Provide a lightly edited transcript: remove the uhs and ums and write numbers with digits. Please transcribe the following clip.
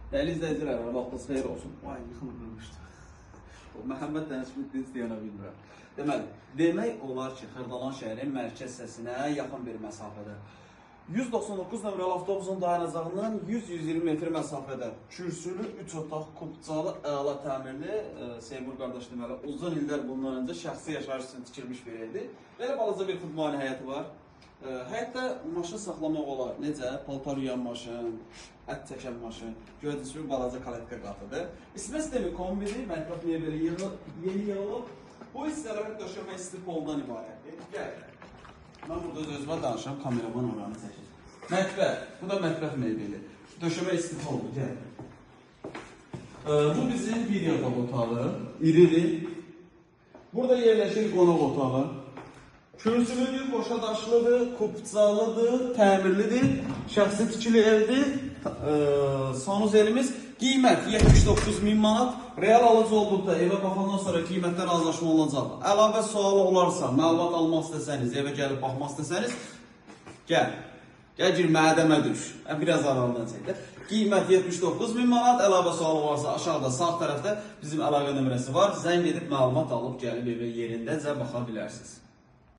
Dəyərli izləyicilər, vaxtınız xeyir olsun. Vay, yıxılıb. O Məhəmməd Dənizli deyənə bilmirəm. Deməli, demək olar ki, Xırdalan şəhərin mərkəz hissəsinə yaxın bir məsafədə. 199 nömrəli avtobusun dayanacağından 100-120 metr məsafədə kürsülü, 3 otaq, kupçalı, əla təmirli Seymur qardaş deməli uzun illər bundan öncə şəxsi yaşayış üçün tikilmiş bir evdir. Belə balaca bir xudmani həyəti var. Həyətdə maşın saxlamaq olar. Necə? Paltar yuyan maşın, ət çəkən maşın. Gördüyünüz kimi balaca kaletka qatıdır. İsmə sistemi kombidir, mətbəx mebeli yeni yığılıb. Bu hissələr döşəmə istipoldan ibarətdir. Gəl. Mən burada öz-özümə danışıram, kameraman oranı çəkir. Mətbəx, bu da mətbəx mebeli. Döşəmə istipoldur, gəl. Bu bizim bir yataq otağı, iridir. Burada yerləşir qonaq otağı. Kürsülüdür, qoşa daşlıdır, kupçalıdır, təmirlidir. Şəxsi tikili evdir. Sanuzelimiz qiymət 79 min manat. Real alıcı olduqda evə baxandan sonra qiymətdə razılaşma olacaq. Əlavə sualı olarsa, məlumat almaq istəsəniz, evə gəlib baxmaq istəsəniz, gəl. Gəl gir mədəmə düş. Biraz aralıdan çək də. Qiymət 79 min manat. Əlavə sualı varsa aşağıda sağ tərəfdə bizim əlaqə nömrəsi var. Zəng edib məlumat alıb gəlib evə yerindəcə baxa bilərsiniz.